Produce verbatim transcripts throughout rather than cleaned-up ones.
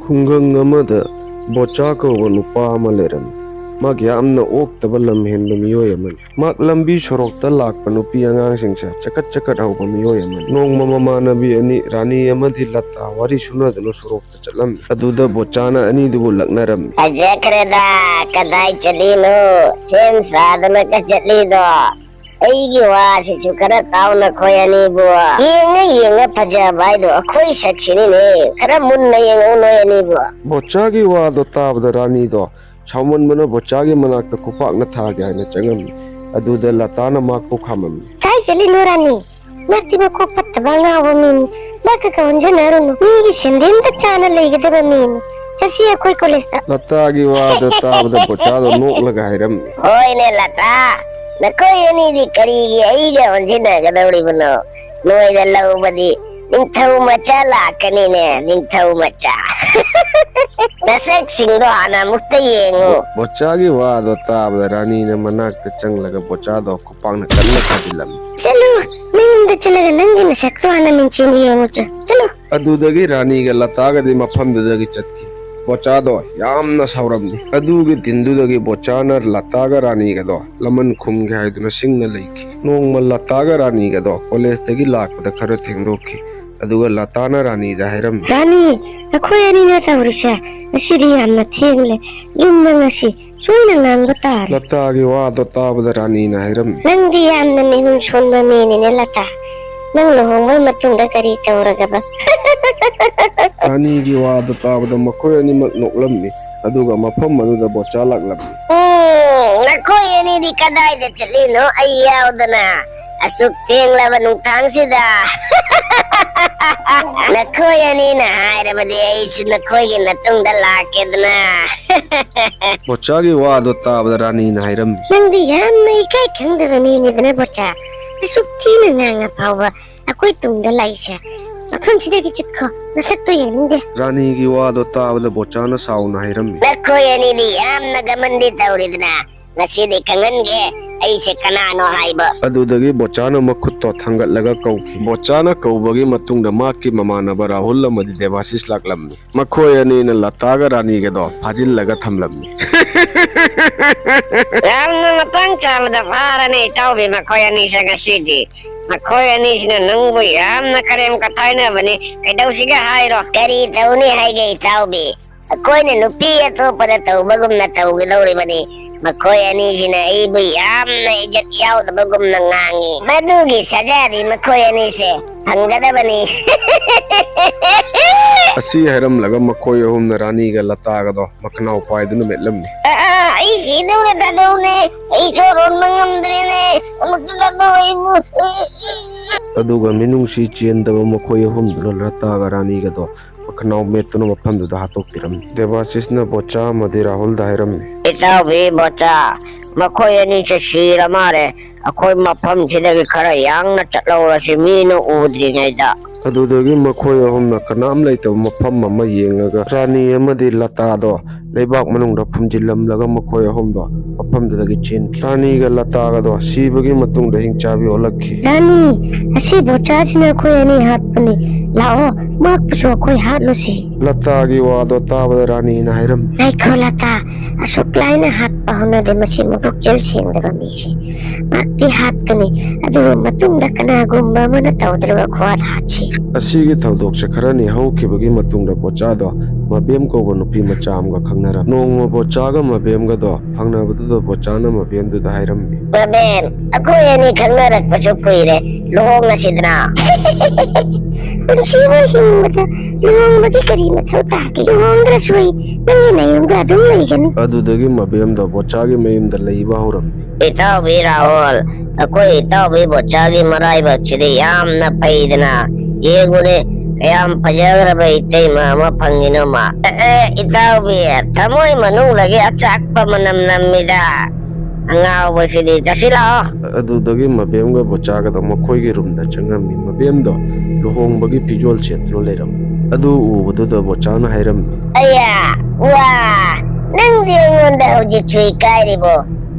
ꯈꯨꯡꯒꯪ ꯑꯃꯗ ꯕꯣꯆꯥ ꯀꯧꯕ ꯅꯨꯄꯥ ꯑꯃ ꯂꯩꯔꯝꯃꯤ꯫ ꯃꯍꯥꯛ ꯌꯥꯝꯅ ꯑꯣꯛꯇꯕ ꯂꯝ ꯍꯦꯟꯕ ꯃꯤꯑꯣꯏ ꯑꯃꯅꯤ꯫ ꯃꯍꯥꯛ ꯂꯝꯕꯤ ꯁꯣꯔꯣꯛꯇ ꯂꯥꯛꯄ ꯅꯨꯄꯤ ꯑꯉꯥꯡꯁꯤꯡꯁꯦ ꯆꯀꯠ ꯆꯀꯠ ꯍꯧꯕ ꯃꯤꯑꯣꯏ ꯑꯃꯅꯤ꯫ ꯅꯣꯡꯃ ꯃꯃꯥꯟꯅꯕꯤ ꯑꯅꯤ, ꯔꯥꯅꯤ ꯑꯃꯗꯤ ꯂꯇꯥ, ꯋꯥꯔꯤ ꯁꯨꯅꯗꯨꯅ ꯁꯣꯔꯣꯛꯇ ꯆꯠꯂꯝꯃꯤ꯫ ꯑꯗꯨꯗ ꯕꯣꯆꯥꯅ ꯑꯅꯤꯗꯨꯕꯨ ꯂꯛꯅꯔꯝꯃꯤ꯫ ꯐꯖꯈ꯭ꯔꯦꯗ, ꯀꯗꯥꯏ ꯆꯠꯂꯤꯅꯣ? ꯁꯦꯝ ꯁꯥꯗꯅꯒ ꯆꯠꯂꯤꯗꯣ? ꯑꯩꯒꯤ ꯋꯥꯁꯤꯁꯨ ꯈꯔ ꯇꯥꯎ ꯅꯈꯣꯏ ꯑꯅꯤꯕꯨ꯫ ꯌꯦꯡꯉ ꯌꯦꯡꯉ ꯐꯖꯕ ꯍꯥꯏꯗꯣ ꯑꯩꯈꯣꯏ ꯁꯛꯁꯤꯅꯤꯅꯦ꯫ ꯈꯔ ꯃꯨꯟꯅ ꯌꯦꯡꯉꯨ ꯅꯣꯏ ꯑꯅꯤꯕꯨ꯫ ꯕꯣꯆꯥꯒꯤ ꯋꯥꯗꯣ ꯇꯥꯕꯗ ꯔꯥꯅꯤꯗꯣ ꯁꯥꯎꯃꯟꯕꯅ ꯕꯣꯆꯥꯒꯤ ꯃꯅꯥꯛꯇ ꯈꯨꯄꯥꯛꯅ ꯊꯥꯒꯦ ꯍꯥꯏꯅ ꯆꯪꯉꯝꯃꯤ꯫ ꯑꯗꯨꯗ ꯂꯇꯥꯅ ꯃꯍꯥꯛꯄꯨ ꯈꯥꯝꯃꯝꯃꯤ꯫ ꯀꯥꯏ ꯆꯠꯂꯤꯅꯣ ꯔꯥꯅꯤ? ꯃꯍꯥꯛꯇꯤ ꯃꯀꯣꯛ ꯐꯠꯇꯕ ꯑꯉꯥꯎꯕ ꯃꯤꯅꯤ꯫ ꯃꯍꯥꯛꯀ ꯀꯧꯍꯟꯖꯅꯔꯨꯅꯨ꯫ ꯃꯤꯒꯤ ꯁꯦꯟꯗꯦꯟꯗ ꯆꯥꯅ ꯂꯩꯒꯗꯕ ꯃꯤꯅꯤ꯫ ꯆꯠꯁꯤ ꯑꯩꯈꯣꯏ ꯀꯣꯂꯦꯖꯇ꯫ ꯂꯇꯥꯒꯤ ꯋꯥꯗꯣ ꯇꯥꯕꯗ ꯕꯣꯆꯥꯗꯣ ꯅꯣꯛꯂꯒ ꯍꯥꯏꯔꯝꯃꯤ꯫ ꯍꯣꯏꯅꯦ ꯂꯇꯥ, ꯅꯈꯣꯏ ꯑꯅꯤꯗꯤ ꯀꯔꯤꯒꯤ ꯑꯩꯒ ꯑꯣꯟꯁꯤꯟꯅꯒꯗꯧꯔꯤꯕꯅꯣ? ꯅꯣꯏꯗ ꯂꯧꯕꯗꯤ ꯅꯤꯡꯊꯧ ꯃꯆꯥ ꯂꯥꯛꯀꯅꯤꯅꯦ, ꯅꯤꯡꯊꯧ ꯃꯆꯥ꯫ ꯅꯁꯛꯁꯤꯡꯗꯣ ꯍꯥꯟꯅ ꯑꯃꯨꯛꯇ ꯌꯦꯡꯉꯨ꯫ ꯕꯣꯆꯥꯒꯤ ꯋꯥꯗꯣ ꯇꯥꯕꯗ ꯔꯥꯅꯤꯅ ꯃꯅꯥꯛꯇ ꯆꯪꯂꯒ ꯕꯣꯆꯥꯗꯣ ꯈꯨꯄꯥꯛꯅ ꯀꯟꯅ ꯊꯥꯖꯤꯜꯂꯝꯃꯤ꯫ ꯆꯠꯂꯨ, ꯃꯌꯨꯝꯗ ꯆꯠꯂꯒ ꯅꯪꯒꯤ ꯅꯁꯛꯇꯣ ꯍꯥꯟꯅ ꯃꯤꯡꯁꯦꯜꯗ ꯌꯦꯡꯉꯨ ꯆꯣ꯫ ꯆꯠꯂꯨ꯫ ꯑꯗꯨꯗꯒꯤ ꯔꯥꯅꯤꯒ ꯂꯇꯥꯒꯗꯤ ꯃꯐꯝꯗꯨꯗꯒꯤ ꯆꯠꯈꯤ꯫ ꯕꯣꯆꯥꯗꯣ ꯌꯥꯝꯅ ꯁꯥꯎꯔꯝꯃꯤ꯫ ꯑꯗꯨꯒꯤ ꯗꯤꯟꯗꯨꯗꯒꯤ ꯕꯣꯆꯥꯅ ꯂꯇꯥꯒ ꯔꯥꯅꯤꯒꯗꯣ ꯂꯃꯟ ꯈꯨꯝꯒꯦ ꯍꯥꯏꯗꯨꯅ ꯁꯤꯡꯅ ꯂꯩꯈꯤ꯫ ꯅꯣꯡꯃ ꯂꯇꯥꯒ ꯔꯥꯅꯤꯒꯗꯣ ꯀꯣꯂꯦꯖꯇꯒꯤ ꯂꯥꯛꯄꯗ ꯈꯔ ꯊꯦꯡꯗꯣꯛꯈꯤ꯫ ꯑꯗꯨꯒ ꯂꯇꯥꯅ ꯔꯥꯅꯤꯗ ꯍꯥꯏꯔꯝꯃꯤ꯫ ꯔꯥꯅꯤ, ꯅꯈꯣꯏ ꯑꯅꯤꯅ ꯇꯧꯔꯤꯁꯦ ꯉꯁꯤꯗꯤ ꯌꯥꯝꯅ ꯊꯦꯡꯂꯦ꯫ ꯌꯨꯝꯗ ꯉꯁꯤ ꯁꯣꯏꯅ ꯉꯥꯡꯕ ꯇꯥꯔꯦ꯫ ꯂꯇꯥꯒꯤ ꯋꯥꯗꯣ ꯇꯥꯕꯗ ꯔꯥꯅꯤꯅ ꯍꯥꯏꯔꯝꯃꯤ꯫ ꯅꯪꯗꯤ ꯌꯥꯝꯅ ꯃꯤꯍꯨꯟ ꯁꯣꯟꯕ ꯃꯤꯅꯤꯅꯦ ꯂꯇꯥ꯫ ꯅꯪ ꯂꯨꯍꯣꯡꯕ ꯃꯇꯨꯡꯗ ꯀꯔꯤ ꯇꯧꯔꯒꯕ? ꯔꯥꯅꯤꯒꯤ ꯋꯥꯗꯣ ꯇꯥꯕꯗ ꯃꯈꯣꯏ ꯑꯅꯤꯃꯛ ꯅꯣꯛꯂꯝꯃꯤ꯫ ꯑꯗꯨꯒ ꯃꯐꯝ ꯑꯗꯨꯗ ꯕꯣꯆꯥ ꯂꯥꯛꯂꯝꯃꯤ꯫ ꯎꯝ, ꯅꯈꯣꯏ ꯑꯅꯤꯗꯤ ꯀꯗꯥꯏꯗ ꯆꯠꯂꯤꯅꯣ ꯑꯩ ꯌꯥꯎꯗꯅ? ꯑꯁꯨꯛ ꯊꯦꯡꯂꯕ ꯅꯨꯡꯊꯥꯡꯁꯤꯗ꯫ ꯅꯈꯣꯏ ꯑꯅꯤꯅ ꯍꯥꯏꯔꯕꯗꯤ ꯑꯩꯁꯨ ꯅꯈꯣꯏꯒꯤ ꯃꯇꯨꯡꯗ ꯂꯥꯛꯀꯦꯗꯅ꯫ ꯕꯣꯆꯥꯒꯤ ꯋꯥꯗꯣ ꯇꯥꯕꯗ ꯔꯥꯅꯤꯅ ꯍꯥꯏꯔꯝꯃꯤ꯫ ꯅꯪꯗꯤ ꯌꯥꯝꯅ ꯏꯀꯥꯏ ꯈꯪꯗꯕ ꯃꯤꯅꯤꯗꯅ ꯕꯣꯆꯥ꯫ ꯑꯁꯨꯛ ꯊꯤꯅ ꯉꯥꯡꯉ ꯐꯥꯎꯕ ꯑꯩꯈꯣꯏ ꯇꯨꯡꯗ ꯂꯥꯛꯏꯁꯦ꯫ ꯃꯐꯝꯁꯤꯗꯒꯤ ꯆꯠꯈꯣ, ꯅꯁꯛꯇꯣ ꯌꯦꯡꯅꯤꯡꯗꯦ꯫ ꯔꯥꯅꯤꯒꯤ ꯋꯥꯗꯣ ꯇꯥꯕꯗ ꯕꯣꯆꯥꯅ ꯁꯥꯎꯅ ꯍꯥꯏꯔꯝꯃꯤ꯫ ꯅꯈꯣꯏ ꯑꯅꯤꯗꯤ ꯌꯥꯝꯅ ꯒꯃꯟꯗꯤ ꯇꯧꯔꯤꯗꯅ꯫ ꯉꯁꯤꯗꯤ ꯈꯪꯍꯟꯒꯦ, ꯑꯩꯁꯦ ꯀꯅꯥꯅꯣ ꯍꯥꯏꯕ꯫ ꯑꯗꯨꯗꯒꯤ ꯕꯣꯆꯥꯅ ꯃꯈꯨꯠꯇꯣ ꯊꯥꯡꯒꯠꯂꯒ ꯀꯧꯈꯤ꯫ ꯕꯣꯆꯥꯅ ꯀꯧꯕꯒꯤ ꯃꯇꯨꯡꯗ ꯃꯍꯥꯛꯀꯤ ꯃꯃꯥꯟꯅꯕ ꯔꯥꯍꯨꯜ ꯑꯃꯗꯤ ꯗꯦꯕꯥꯁꯤꯁ ꯂꯥꯛꯂꯝꯃꯤ꯫ ꯃꯈꯣꯏ ꯑꯅꯤꯅ ꯂꯇꯥꯒ ꯔꯥꯅꯤꯒꯗꯣ ꯐꯥꯖꯤꯜꯂꯒ ꯊꯝꯂꯝꯃꯤ꯫ ꯌꯥꯝꯅ ꯃꯇꯥꯡ ꯆꯥꯕꯗ ꯐꯥꯔꯅꯤ, ꯏꯇꯥꯎꯕꯤ, ꯃꯈꯣꯏ ꯑꯅꯤꯁꯦ ꯉꯁꯤꯗꯤ꯫ ꯃꯈꯣꯏ ꯑꯅꯤꯁꯤꯅ ꯅꯪꯕꯨ ꯌꯥꯝꯅ ꯀꯔꯦꯝ ꯀꯊꯥꯏꯅꯕꯅꯤ꯫ ꯀꯩꯗꯧꯁꯤꯒꯦ ꯍꯥꯏꯔꯣ? ꯀꯔꯤ ꯇꯧꯅꯤ ꯍꯥꯏꯒꯦ, ꯏꯇꯥꯎꯕꯤ? ꯑꯩꯈꯣꯏꯅ ꯅꯨꯄꯤ ꯑꯇꯣꯞꯄꯗ ꯇꯧꯕꯒꯨꯝꯅ ꯇꯧꯒꯗꯧꯔꯤꯕꯅꯤ꯫ ꯃꯈꯣꯏ ꯑꯅꯤꯁꯤꯅ ꯑꯩꯕꯨ ꯌꯥꯝꯅ ꯏꯖꯠ ꯌꯥꯎꯗꯕꯒꯨꯝꯅ ꯉꯥꯡꯉꯤ꯫ ꯃꯗꯨꯒꯤ ꯁꯖꯥꯗꯤ ꯃꯈꯣꯏ ꯑꯅꯤꯁꯦ ꯐꯪꯒꯗꯕꯅꯤ꯫ ꯑꯁꯤ ꯍꯥꯏꯔꯝꯂꯒ ꯃꯈꯣꯏ ꯑꯍꯨꯝꯅ ꯔꯥꯅꯤꯒ ꯂꯇꯥꯒꯗꯣ ꯃꯈꯅꯥꯎ ꯄꯥꯏꯗꯨꯅ ꯃꯦꯠꯂꯝꯃꯤ꯫ ꯑꯥ, ꯑꯩ ꯁꯤꯗꯧꯔꯦ ꯊꯥꯗꯧꯅꯦ꯫ ꯑꯩ ꯁꯣꯔ ꯍꯣꯟꯕ ꯉꯝꯗ꯭ꯔꯦꯅꯦ꯫ ꯑꯃꯨꯛꯇ ꯊꯥꯗꯧ ꯑꯩꯕꯨ꯫ ꯑꯗꯨꯒ ꯃꯤꯅꯨꯡꯁꯤ ꯆꯦꯟꯗꯕ ꯃꯈꯣꯏ ꯑꯍꯨꯝꯗꯨꯅ ꯂꯇꯥꯒ ꯔꯥꯅꯤꯒꯗꯣ ꯃꯈꯅꯥꯎ ꯃꯦꯠꯇꯨꯅ ꯃꯐꯝꯗꯨꯗ ꯍꯥꯠꯇꯣꯛꯄꯤꯔꯝꯃꯤ꯫ ꯗꯦꯕꯥꯁꯤꯁꯅ ꯕꯣꯆꯥ ꯑꯃꯗꯤ ꯔꯥꯍꯨꯜꯗ ꯍꯥꯏꯔꯝꯃꯤ꯫ ꯏꯇꯥꯎꯕꯤ ꯕꯣꯆꯥ, ꯃꯈꯣꯏ ꯑꯅꯤꯁꯦ ꯁꯤꯔ ꯃꯥꯜꯂꯦ꯫ ꯑꯩꯈꯣꯏ ꯃꯐꯝꯁꯤꯗꯒꯤ ꯈꯔ ꯌꯥꯡꯅ ꯆꯠꯍꯧꯔꯁꯤ, ꯃꯤꯅ ꯎꯗ꯭ꯔꯤꯉꯩꯗ꯫ ꯑꯗꯨꯗꯒꯤ ꯃꯈꯣꯏ ꯑꯍꯨꯝꯅ ꯀꯅꯥꯝ ꯂꯩꯇꯕ ꯃꯐꯝ ꯑꯃ ꯌꯦꯡꯉꯒ ꯔꯥꯅꯤ ꯑꯃꯗꯤ ꯂꯇꯥꯗꯣ ꯂꯩꯕꯥꯛ ꯃꯅꯨꯡꯗ ꯐꯨꯝꯖꯤꯜꯂꯝꯂꯒ ꯃꯈꯣꯏ ꯑꯍꯨꯝꯗꯣ ꯃꯐꯝꯗꯨꯗꯒꯤ ꯆꯦꯟꯈꯤ꯫ ꯔꯥꯅꯤꯒ ꯂꯇꯥꯒꯗꯣ ꯁꯤꯕꯒꯤ ꯃꯇꯨꯡꯗ ꯍꯤꯡꯆꯥꯕꯤ ꯑꯣꯜꯂꯛꯈꯤ꯫ ꯔꯥꯅꯤ, ꯑꯁꯤ ꯕꯣꯆꯥꯁꯤꯅ ꯑꯩꯈꯣꯏ ꯑꯅꯤ ꯍꯥꯠꯄꯅꯤ꯫ ꯂꯥꯛꯑꯣ, ꯃꯍꯥꯛꯄꯨꯁꯨ ꯑꯩꯈꯣꯏ ꯍꯥꯠꯂꯨꯁꯤ꯫ ꯂꯇꯥꯒꯤ ꯋꯥꯗꯣ ꯇꯥꯕꯗ ꯔꯥꯅꯤꯅ ꯍꯥꯏꯔꯝꯃꯤ꯫ ꯉꯥꯏꯈꯣ ꯂꯇꯥ, ꯑꯁꯨꯛ ꯂꯥꯏꯅ ꯍꯥꯠꯄ ꯍꯧꯅꯗꯦ ꯃꯁꯤ ꯃꯕꯨꯛꯆꯦꯜ ꯁꯦꯡꯗꯕ ꯃꯤꯁꯦ꯫ ꯃꯍꯥꯛꯇꯤ ꯍꯥꯠꯀꯅꯤ, ꯑꯗꯨꯕꯨ ꯃꯇꯨꯡꯗ ꯀꯅꯥꯒꯨꯝꯕ ꯑꯃꯅ ꯇꯧꯗ꯭ꯔꯕ ꯈꯨꯍꯥꯠ ꯍꯥꯠꯁꯤ꯫ ꯑꯁꯤꯒꯤ ꯊꯧꯗꯣꯛꯁꯦ ꯈꯔꯅꯤ ꯍꯧꯈꯤꯕꯒꯤ ꯃꯇꯨꯡꯗ ꯕꯣꯆꯥꯗꯣ ꯃꯕꯦꯝ ꯀꯧꯕ ꯅꯨꯄꯤ ꯃꯆꯥ ꯑꯃꯒ ꯈꯪꯅꯔꯝꯃꯤ꯫ ꯅꯣꯡꯃ ꯕꯣꯆꯥꯒ ꯃꯕꯦꯝꯒꯗꯣ ꯐꯪꯅꯕꯗꯨꯗ ꯕꯣꯆꯥꯅ ꯃꯕꯦꯝꯗꯨꯗ ꯍꯥꯏꯔꯝꯃꯤ꯫ ꯃꯕꯦꯝ, ꯑꯩꯈꯣꯏ ꯑꯅꯤ ꯈꯪꯅꯔꯛꯄꯁꯨ ꯀꯨꯏꯔꯦ, ꯂꯨꯍꯣꯡꯉꯁꯤꯗꯅ꯫ ꯄꯨꯟꯁꯤꯕꯨ ꯍꯤꯡꯕꯗ ꯂꯨꯍꯣꯡꯕꯒꯤ ꯀꯔꯤ ꯃꯊꯧ ꯇꯥꯒꯦ? ꯂꯨꯍꯣꯡꯗ꯭ꯔꯁꯨ ꯑꯩ ꯅꯪꯒꯤ ꯅꯌꯨꯝꯗ ꯑꯗꯨꯝ ꯂꯩꯒꯅꯤ꯫ ꯑꯗꯨꯗꯒꯤ ꯃꯕꯦꯝꯗꯣ ꯕꯣꯆꯥꯒꯤ ꯃꯌꯨꯝꯗ ꯂꯩꯕ ꯍꯧꯔꯝꯃꯤ꯫ ꯏꯇꯥꯎꯕꯤ ꯔꯥꯍꯨꯜ, ꯑꯩꯈꯣꯏ ꯏꯇꯥꯎꯕꯤ ꯕꯣꯆꯥꯒꯤ ꯃꯔꯥꯏꯕꯛꯁꯤꯗꯤ ꯌꯥꯝꯅ ꯐꯩꯗꯅ꯫ ꯌꯦꯡꯉꯨꯅꯦ, ꯀꯌꯥꯝ ꯐꯖꯈ꯭ꯔꯕ ꯏꯇꯩꯃ ꯑꯃ ꯐꯪꯉꯤꯅꯣ ꯃꯥ꯫ ꯑꯦ, ꯑꯦ, ꯏꯇꯥꯎꯕꯤ, ꯊꯃꯣꯏ ꯃꯅꯨꯡꯗꯒꯤ ꯑꯆꯥꯛꯄ ꯃꯅꯝ ꯅꯝꯃꯤꯗ꯫ ꯑꯉꯥꯎꯕꯁꯤꯗꯤ, ꯆꯠꯁꯤ ꯂꯥꯛꯑꯣ꯫ ꯑꯗꯨꯗꯒꯤ ꯃꯕꯦꯝꯒ ꯕꯣꯆꯥꯒꯗꯣ ꯃꯈꯣꯏꯒꯤ ꯔꯨꯝꯗ ꯆꯪꯉꯝꯃꯤ꯫ ꯃꯕꯦꯝꯗꯣ ꯂꯨꯍꯣꯡꯕꯒꯤ ꯐꯤꯖꯣꯜ ꯁꯦꯠꯇꯨꯅ ꯂꯩꯔꯝꯃꯤ꯫ ꯑꯗꯨ ꯎꯕꯗꯨꯗ ꯕꯣꯆꯥꯅ ꯍꯥꯏꯔꯝꯃꯤ꯫ ꯑꯌꯥ, ꯋꯥ, ꯅꯪꯗꯤ ꯑꯩꯉꯣꯟꯗ ꯍꯧꯖꯤꯛꯁꯨ ꯏꯀꯥꯏꯔꯤꯕꯣ?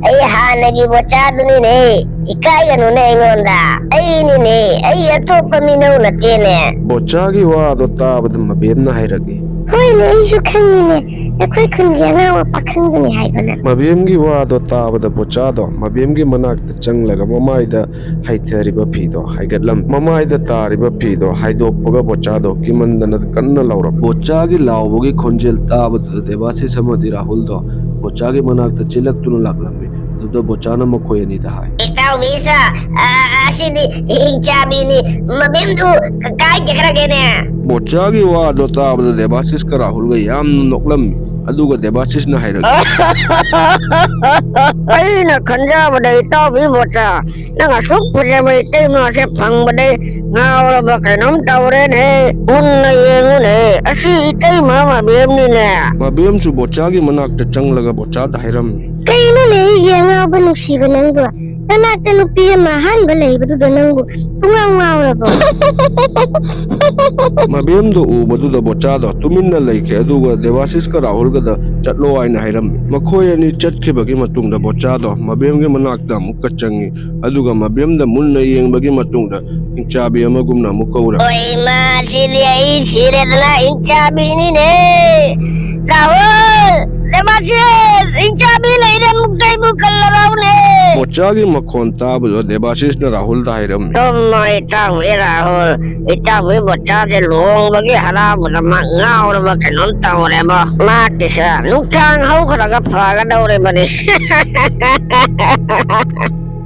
ꯑꯩ ꯍꯥꯟꯅꯒꯤ ꯕꯣꯆꯥꯗꯨꯅꯤꯅꯦ꯫ ꯏꯀꯥꯏꯒꯅꯨꯅꯦ ꯑꯩꯉꯣꯟꯗ꯫ ꯑꯩꯅꯤꯅꯦ, ꯑꯩ ꯑꯇꯣꯞꯄ ꯃꯤꯅꯧ ꯅꯠꯇꯦꯅꯦ꯫ ꯕꯣꯆꯥꯒꯤ ꯋꯥꯗꯣ ꯇꯥꯕꯗ ꯃꯕꯦꯝꯅ ꯍꯥꯏꯔꯛꯏ꯫ ꯍꯣꯏꯅꯦ, ꯑꯩꯁꯨ ꯈꯪꯉꯤꯅꯦ, ꯑꯩꯈꯣꯏ ꯈꯨꯟꯒꯤ ꯑꯉꯥꯎꯕ ꯄꯥꯈꯪꯗꯨꯅꯤ ꯍꯥꯏꯕꯅ꯫ ꯃꯕꯦꯝꯒꯤ ꯋꯥꯗꯣ ꯇꯥꯕꯗ ꯕꯣꯆꯥꯗꯣ ꯃꯕꯦꯝꯒꯤ ꯃꯅꯥꯛꯇ ꯆꯪꯂꯒ ꯃꯃꯥꯏꯗ ꯍꯩꯊꯔꯤꯕ ꯐꯤꯗꯣ ꯍꯥꯏꯒꯠꯂꯝꯃꯤ꯫ ꯃꯃꯥꯏꯗ ꯇꯥꯔꯤꯕ ꯐꯤꯗꯣ ꯍꯥꯏꯗꯣꯛꯄꯒ ꯕꯣꯆꯥꯗꯣ ꯀꯤꯃꯟꯗꯅ ꯀꯟꯅ ꯂꯥꯎꯔꯝꯃꯤ꯫ ꯕꯣꯆꯥꯒꯤ ꯂꯥꯎꯕꯒꯤ ꯈꯣꯟꯖꯦꯜ ꯇꯥꯕꯗꯨꯗ ꯗꯦꯕꯥꯁꯤꯁ ꯑꯃꯗꯤ ꯔꯥꯍꯨꯜꯗꯣ ꯕꯣꯆꯥꯒꯤ ꯃꯅꯥꯛꯇ ꯆꯦꯜꯂꯛꯇꯨꯅ ꯂꯥꯛꯂꯝꯃꯤ꯫ ꯑꯗꯨꯗ ꯕꯣꯆꯥꯅ ꯃꯈꯣꯏ ꯑꯅꯤꯗ ꯍꯥꯏ꯫ ꯏꯇꯥꯎꯕꯤꯁ, ꯑ, ꯑꯁꯤꯗꯤ ꯍꯤꯡꯆꯥꯕꯤꯅꯤ꯫ ꯃꯕꯦꯝꯗꯨ ꯀ-, ꯀꯥꯏ ꯆꯠꯈ꯭ꯔꯒꯦꯅꯦ? ꯕꯣꯆꯥꯒꯤ ꯋꯥꯗꯣ ꯇꯥꯕꯗ ꯗꯦꯕꯥꯁꯤꯁꯀ ꯔꯥꯍꯨꯜꯒ ꯌꯥꯝꯅ ꯅꯣꯛꯂꯝꯃꯤ꯫ ꯑꯗꯨꯒ ꯗꯦꯕꯥꯁꯤꯁꯅ ꯍꯥꯏꯔꯛꯏ꯫ ꯑꯩꯅ ꯈꯟꯖꯕꯗ ꯏꯇꯥꯎꯕꯤ ꯕꯣꯆꯥ, ꯅꯪ ꯑꯁꯨꯛ ꯐꯖꯕ ꯏꯇꯩꯃꯁꯦ ꯐꯪꯕꯗꯩ ꯉꯥꯎꯔꯕ ꯀꯩꯅꯣꯝ ꯇꯧꯔꯦꯅꯦ꯫ ꯃꯨꯟꯅ ꯌꯦꯡꯉꯨꯅꯦ, ꯑꯁꯤ ꯏꯇꯩꯃ ꯃꯕꯦꯝꯅꯤꯅꯦ꯫ ꯃꯕꯦꯝꯁꯨ ꯕꯣꯆꯥꯒꯤ ꯃꯅꯥꯛꯇ ꯆꯪꯂꯒ ꯕꯣꯆꯥꯗ ꯍꯥꯏꯔꯝꯃꯤ꯫ ꯀꯩꯅꯣꯅꯦ ꯑꯩꯒꯤ ꯑꯉꯥꯎꯕ ꯅꯨꯡꯁꯤꯕ ꯅꯪꯕꯨ? ꯅꯅꯥꯛꯇ ꯅꯨꯄꯤ ꯑꯃ ꯑꯍꯥꯟꯕ ꯂꯩꯕꯗꯨꯗ ꯅꯪꯕꯨ ꯄꯨꯡꯉꯥꯎ ꯉꯥꯎꯔꯕꯣ? ꯃꯕꯦꯝꯗꯣ ꯎꯕꯗꯨꯗ ꯕꯣꯆꯥꯗꯣ ꯇꯨꯃꯤꯟꯅ ꯂꯩꯈꯤ, ꯑꯗꯨꯒ ꯗꯦꯕꯥꯁꯤꯁꯀ ꯔꯥꯍꯨꯜꯒꯗ ꯆꯠꯂꯣ ꯍꯥꯏꯅ ꯍꯥꯏꯔꯝꯃꯤ꯫ ꯃꯈꯣꯏ ꯑꯅꯤ ꯆꯠꯈꯤꯕꯒꯤ ꯃꯇꯨꯡꯗ ꯕꯣꯆꯥꯗꯣ ꯃꯕꯦꯝꯒꯤ ꯃꯅꯥꯛꯇ ꯑꯃꯨꯛꯀ ꯆꯪꯉꯤ, ꯑꯗꯨꯒ ꯃꯕꯦꯝꯗ ꯃꯨꯟꯅ ꯌꯦꯡꯕꯒꯤ ꯃꯇꯨꯡꯗ ꯍꯤꯡꯆꯥꯕꯤ ꯑꯃꯒꯨꯝꯅ ꯑꯃꯨꯛ ꯀꯧꯔꯦ꯫ ꯑꯣꯏ ꯃꯥ, ꯁꯤꯗꯤ ꯑꯩ ꯁꯤꯔꯦꯗꯅ, ꯍꯤꯡꯆꯥꯕꯤꯅꯤꯅꯦ꯫ ꯔꯥꯍꯨꯜ! ꯗꯦꯕꯥꯁꯤꯁ! ꯍꯤꯡꯆꯥꯕꯤ ꯂꯩꯔꯦ, ꯑꯃꯨꯛꯇꯩꯕꯨ ꯀꯜꯂꯔꯥꯎꯅꯦ꯫ ꯕꯣꯆꯥꯒꯤ ꯃꯈꯣꯟ ꯇꯥꯕꯗ ꯗꯦꯕꯥꯁꯤꯁꯅ ꯔꯥꯍꯨꯜꯗ ꯍꯥꯏꯔꯝꯃꯤ꯫ ꯇꯨꯝꯃꯣ ꯏꯇꯥꯎꯕꯤ ꯔꯥꯍꯨꯜ, ꯏꯇꯥꯎꯕꯤ ꯕꯣꯆꯥꯁꯦ ꯂꯨꯍꯣꯡꯕꯒꯤ ꯍꯔꯥꯎꯕꯗ ꯃꯥ ꯉꯥꯎꯔꯕ ꯀꯩꯅꯣꯝ ꯇꯧꯔꯦꯕꯣ꯫ ꯃꯥ ꯀꯤꯁꯦ ꯅꯨꯡꯊꯥꯡ ꯍꯧꯈ꯭ꯔꯒ ꯐꯒꯗꯧꯔꯤꯕꯅꯤ꯫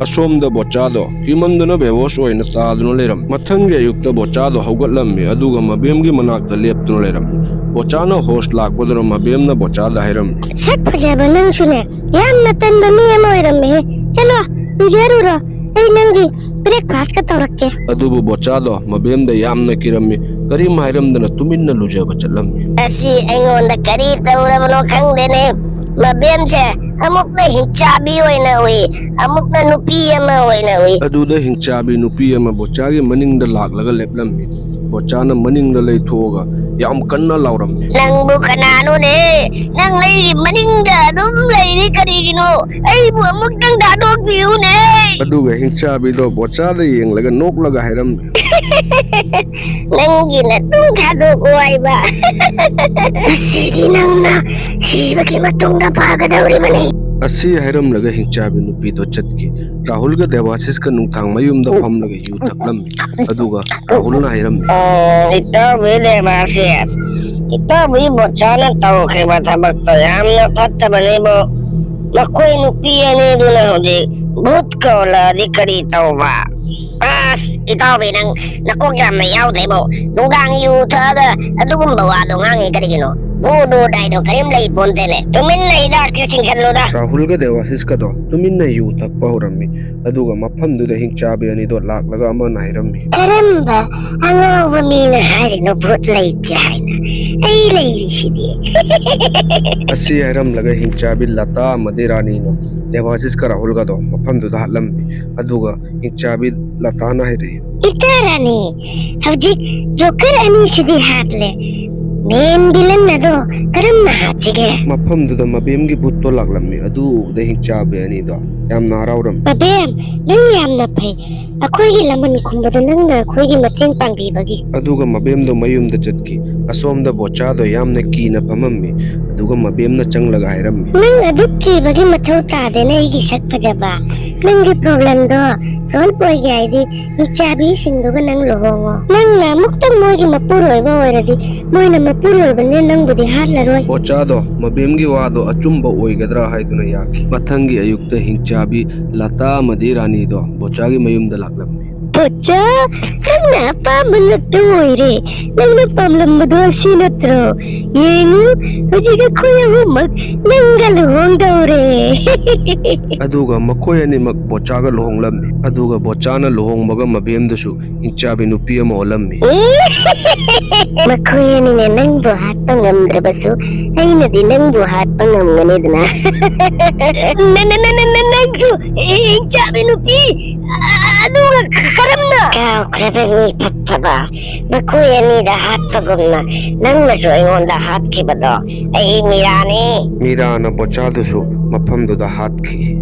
ꯑꯁꯣꯝꯗ ꯕꯣꯆꯥꯗꯣ ꯀꯤꯃꯟꯗꯅ ꯕꯦꯍꯣꯁ ꯑꯣꯏꯅ ꯇꯥꯗꯨꯅ ꯂꯩꯔꯝꯃꯤ꯫ ꯃꯊꯪꯒꯤ ꯑꯌꯨꯛꯇ ꯕꯣꯆꯥꯗꯣ ꯍꯧꯒꯠꯂꯝꯃꯤ, ꯑꯗꯨꯒ ꯃꯕꯦꯝꯒꯤ ꯃꯅꯥꯛꯇ ꯂꯦꯞꯇꯨꯅ ꯂꯩꯔꯝꯃꯤ꯫ ꯕꯣꯆꯥꯅ ꯍꯣꯁ ꯂꯥꯛꯄꯗꯨꯗ ꯃꯕꯦꯝꯅ ꯕꯣꯆꯥꯗ ꯍꯥꯏꯔꯝꯃꯤ꯫ ꯁꯛ ꯐꯖꯕ ꯅꯪꯁꯨꯅꯦ, ꯌꯥꯝꯅ ꯇꯟꯕ ꯃꯤ ꯑꯃ ꯑꯣꯏꯔꯝꯃꯦꯍꯦ꯫ ꯆꯠꯂꯣ, ꯂꯨꯖꯔꯨꯔꯣ, ꯑꯩ ꯅꯪꯒꯤ ꯕ꯭ꯔꯦꯛꯐꯥꯁꯀ ꯇꯧꯔꯛꯀꯦ꯫ ꯑꯗꯨꯕꯨ ꯕꯣꯆꯥꯗꯣ ꯃꯕꯦꯝꯗ ꯌꯥꯝꯅ ꯀꯤꯔꯝꯃꯤ, ꯀꯔꯤꯝ ꯍꯥꯏꯔꯝꯗꯅ ꯇꯨꯃꯤꯟꯅ ꯂꯨꯖꯕ ꯆꯠꯂꯝꯃꯤ꯫ ꯑꯁꯤ ꯑꯩꯉꯣꯟꯗ ꯀꯔꯤ ꯇꯧꯔꯕꯅꯣ ꯈꯪꯗꯦꯅꯦ꯫ ꯃꯕꯦꯝꯁꯦ ꯑꯃꯨꯛꯅ ꯍꯤꯡꯆꯥꯕꯤ ꯑꯣꯏꯅ ꯎꯏ, ꯑꯃꯨꯛꯅ ꯅꯨꯄꯤ ꯑꯃ ꯑꯣꯏꯅ ꯎꯏ꯫ ꯑꯗꯨꯗ ꯍꯤꯡꯆꯥꯕꯤ ꯅꯨꯄꯤ ꯑꯃ ꯕꯣꯆꯥꯒꯤ ꯃꯅꯤꯡꯗ ꯂꯥꯛꯂꯒ ꯂꯦꯞꯂꯝꯃꯤ꯫ ꯕꯣꯆꯥꯅ ꯃꯅꯤꯡꯗ ꯂꯩꯊꯣꯛꯑꯒ ꯌꯥꯝ ꯀꯟꯅ ꯂꯥꯎꯔꯝꯃꯤ꯫ ꯅꯪꯕꯨ ꯀꯅꯥꯅꯣꯅꯦ? ꯅꯪ ꯑꯩꯒꯤ ꯃꯅꯤꯡꯗ ꯑꯗꯨꯝ ꯂꯩꯔꯤ ꯀꯔꯤꯒꯤꯅꯣ? ꯑꯩꯕꯨ ꯑꯃꯨꯛꯇꯪ ꯊꯥꯗꯣꯛꯄꯤꯌꯨꯅꯦ꯫ ꯑꯗꯨꯒ ꯍꯤꯡꯆꯥꯕꯤꯗꯣ ꯕꯣꯆꯥꯗ ꯌꯦꯡꯂꯒ ꯅꯣꯛꯂꯒ ꯍꯥꯏꯔꯝꯃꯤ꯫ ꯅꯪꯒꯤ ꯅꯇꯨ ꯊꯥꯗꯣꯛꯑꯣ ꯍꯥꯏꯕ? ꯉꯁꯤꯗꯤ ꯅꯪꯅ ꯁꯤꯕꯒꯤ ꯃꯇꯨꯡꯗ ꯐꯒꯗꯧꯔꯤꯕꯅꯤ꯫ ꯑꯁꯤ ꯍꯥꯏꯔꯝꯂꯒ ꯍꯤꯡꯆꯥꯕꯤ ꯅꯨꯄꯤꯗꯣ ꯆꯠꯈꯤ꯫ ꯔꯥꯍꯨꯜꯒ ꯗꯦꯕꯥꯁꯤꯁꯀ ꯅꯨꯡꯊꯥꯡ ꯃꯌꯨꯝꯗ ꯐꯝꯂꯒ ꯌꯨ ꯊꯛꯂꯝꯃꯤ꯫ ꯑꯗꯨꯒ ꯔꯥꯍꯨꯜꯅ ꯍꯥꯏꯔꯝꯃꯤ꯫ ꯑꯣ, ꯏꯇꯥꯎꯕꯤ ꯗꯦꯕꯥꯁꯤꯁ, ꯏꯇꯥꯎꯕꯤ ꯕꯣꯆꯥꯅ ꯇꯧꯈ꯭ꯔꯤꯕ ꯊꯕꯛꯇꯣ ꯌꯥꯝꯅ ꯐꯠꯇꯕꯅꯤꯕꯨ꯫ ꯃꯈꯣꯏ ꯅꯨꯄꯤ ꯑꯅꯤꯗꯨꯅ ꯍꯧꯖꯤꯛ ꯚꯨꯠ ꯀꯧꯔꯛꯑꯗꯤ ꯀꯔꯤ ꯇꯧꯕ? ꯑꯁ, ꯏꯇꯥꯎꯕꯤ, ꯅꯪ ꯅꯀꯣꯛ ꯌꯥꯝꯅ ꯌꯥꯎꯗꯦꯕꯣ꯫ ꯅꯨꯡꯗꯥꯡ ꯌꯨ ꯊꯛꯑꯒ ꯑꯗꯨꯒꯨꯝꯕ ꯋꯥꯗꯣ ꯉꯥꯡꯉꯤ ꯀꯔꯤꯒꯤꯅꯣ? ꯚꯨꯠ ꯎꯗꯥꯏꯗꯣ ꯀꯔꯤꯝ ꯂꯩ ꯄꯣꯟꯇꯦꯅꯦ꯫ ꯇꯨꯃꯤꯟꯅ ꯍꯤꯗꯥꯛꯁꯦ ꯆꯤꯡꯁꯜꯂꯨꯗ꯫ ꯔꯥꯍꯨꯜꯒ ꯗꯦꯕꯥꯁꯤꯁꯀꯗꯣ ꯇꯨꯃꯤꯟꯅ ꯌꯨ ꯊꯛꯄ ꯍꯧꯔꯝꯃꯤ꯫ ꯑꯗꯨꯒ ꯃꯐꯝꯗꯨꯗ ꯍꯤꯡꯆꯥꯕꯤ ꯑꯅꯤꯗꯣ ꯂꯥꯛꯂꯒ ꯑꯃꯅ ꯍꯥꯏꯔꯝꯃꯤ꯫ ꯀꯔꯝꯕ ꯑꯉꯥꯎꯕ ꯃꯤꯅ ꯍꯥꯏꯔꯤꯅꯣ ꯚꯨꯠ ꯂꯩꯇꯦ ꯍꯥꯏꯅ? ꯑꯩ ꯂꯩꯔꯤꯁꯤꯗꯤ꯫ ꯑꯁꯤ ꯍꯥꯏꯔꯝꯂꯒ ꯍꯤꯡꯆꯥꯕꯤ ꯂꯇꯥ ꯑꯃꯗꯤ ꯔꯥꯅꯤꯅ ꯗꯦꯕꯥꯁꯤꯁꯀ ꯔꯥꯍꯨꯜꯒꯗꯣ ꯃꯐꯝꯗꯨꯗ ꯍꯥꯠꯂꯝꯃꯤ꯫ ꯑꯗꯨꯒ ꯍꯤꯡꯆꯥꯕꯤ ꯂꯇꯥꯅ ꯍꯥꯏꯔꯛꯏ꯫ ꯏꯇꯥ ꯔꯥꯅꯤ, ꯍꯧꯖꯤꯛ ꯖꯣꯀꯔ ꯑꯅꯤꯁꯤꯗꯤ ꯍꯥꯠꯂꯦ꯫ ꯃꯦꯟ ꯚꯤꯂꯟ ꯑꯗꯣ ꯀꯔꯝꯅ ꯍꯥꯠꯁꯤꯒꯦ? ꯃꯐꯝꯗꯨꯗ ꯃꯕꯦꯝꯒꯤ ꯚꯨꯠꯇꯣ ꯂꯥꯛꯂꯝꯃꯤ꯫ ꯑꯗꯨ ꯎꯕꯗ ꯍꯤꯡꯆꯥꯕꯤ ꯑꯅꯤꯗꯣ ꯌꯥꯝꯅ ꯍꯔꯥꯎꯔꯝꯃꯤ꯫ ꯃꯕꯦꯝ, ꯅꯪ ꯌꯥꯝꯅ ꯐꯩ꯫ ꯑꯩꯈꯣꯏꯒꯤ ꯂꯃꯟ ꯈꯨꯝꯕꯗ ꯅꯪꯅ ꯑꯩꯈꯣꯏꯒꯤ ꯃꯇꯦꯡ ꯄꯥꯡꯕꯤꯕꯒꯤ꯫ ꯑꯗꯨꯒ ꯃꯕꯦꯝꯗꯣ ꯃꯌꯨꯝꯗ ꯆꯠꯈꯤ꯫ ꯑꯁꯣꯝꯗ ꯕꯣꯆꯥꯗꯣ ꯌꯥꯝꯅ ꯀꯤꯅ ꯐꯝꯃꯝꯃꯤ꯫ ꯑꯗꯨꯒ ꯃꯕꯦꯝꯅ ꯆꯪꯂꯒ ꯍꯥꯏꯔꯝꯃꯤ꯫ ꯅꯪ ꯑꯗꯨꯛ ꯀꯤꯕꯒꯤ ꯃꯊꯧ ꯇꯥꯗꯦꯅꯦ, ꯑꯩꯒꯤ ꯁꯛ ꯐꯖꯕ꯫ ꯅꯪꯒꯤ ꯄ꯭ꯔꯣꯕ꯭ꯂꯦꯝꯗꯣ ꯁꯣꯜꯕ ꯑꯣꯏꯒꯦ ꯍꯥꯏꯗꯤ ꯍꯤꯡꯆꯥꯕꯤꯁꯤꯡꯗꯨꯒ ꯅꯪ ꯂꯨꯍꯣꯡꯉꯣ꯫ ꯅꯪꯅ ꯑꯃꯨꯛꯇꯪ ꯃꯣꯏꯒꯤ ꯃꯄꯨꯔꯣꯏꯕ ꯑꯣꯏꯔꯗꯤ ꯃꯣꯏꯅ ꯃꯄꯨꯔꯣꯏꯕꯅꯤꯅ ꯅꯪꯕꯨꯗꯤ ꯍꯥꯠꯂꯔꯣꯏ꯫ ꯕꯣꯆꯥꯗꯣ ꯃꯕꯦꯝꯒꯤ ꯋꯥꯗꯣ ꯑꯆꯨꯝꯕ ꯑꯣꯏꯒꯗ꯭ꯔꯥ ꯍꯥꯏꯗꯨꯅ ꯌꯥꯈꯤ꯫ ꯃꯊꯪꯒꯤ ꯑꯌꯨꯛꯇ ꯍꯤꯡꯆꯥꯕꯤ ꯂꯇꯥ ꯑꯃꯗꯤ ꯔꯥꯅꯤꯗꯣ ꯕꯣꯆꯥꯒꯤ ꯃꯌꯨꯝꯗ ꯂꯥꯛꯂꯝꯃꯤ꯫ ꯕꯣꯆꯥ, ꯅꯪꯅ ꯑꯄꯥꯝꯕ ꯅꯠꯇ ꯑꯣꯏꯔꯦ꯫ ꯅꯪꯅ ꯄꯥꯝꯂꯝꯕꯗꯣ ꯑꯁꯤ ꯅꯠꯇ꯭ꯔꯣ? ꯌꯦꯡꯉꯨ, ꯍꯧꯖꯤꯛ ꯑꯩꯈꯣꯏ ꯑꯍꯨꯝꯃꯛ ꯅꯪꯒ ꯂꯨꯍꯣꯡꯗꯧꯔꯦ꯫ ꯑꯗꯨꯒ ꯃꯈꯣꯏ ꯑꯅꯤꯃꯛ ꯕꯣꯆꯥꯒ ꯂꯨꯍꯣꯡꯂꯝꯃꯤ꯫ ꯑꯗꯨꯒ ꯕꯣꯆꯥꯅ ꯂꯨꯍꯣꯡꯕꯒ ꯃꯕꯦꯝꯗꯨꯁꯨ ꯍꯤꯡꯆꯥꯕꯤ ꯅꯨꯄꯤ ꯑꯃ ꯑꯣꯜꯂꯝꯃꯤ꯫ ꯃꯈꯣꯏ ꯑꯅꯤꯅ ꯅꯪꯕꯨ ꯍꯥꯠꯄ ꯉꯝꯗ꯭ꯔꯕꯁꯨ ꯑꯩꯅꯗꯤ ꯅꯪꯕꯨ ꯍꯥꯠꯄ ꯉꯝꯒꯅꯤꯗꯅ꯫ ꯅ-, ꯅ-, ꯅ-, ꯅ-, ꯅ-, ꯅꯪꯁꯨ ꯍꯤꯡꯆꯥꯕꯤ ꯅꯨꯄꯤ? ꯑ-, ꯑꯗꯨꯒ ꯀꯔꯝꯅ? ꯀꯥꯎꯈ꯭ꯔꯕ ꯃꯤ ꯐꯠꯇꯕ, ꯃꯈꯣꯏ ꯑꯅꯤꯗ ꯍꯥꯠꯄꯒꯨꯝꯅ ꯅꯪꯅꯁꯨ ꯑꯩꯉꯣꯟꯗ ꯍꯥꯠꯈꯤꯕꯗꯣ ꯑꯩ ꯃꯤꯔꯥꯅꯤ꯫ ꯃꯤꯔꯥꯅ ꯕꯣꯆꯥꯗꯨꯁꯨ ꯃꯐꯝꯗꯨꯗ ꯍꯥꯠꯈꯤ꯫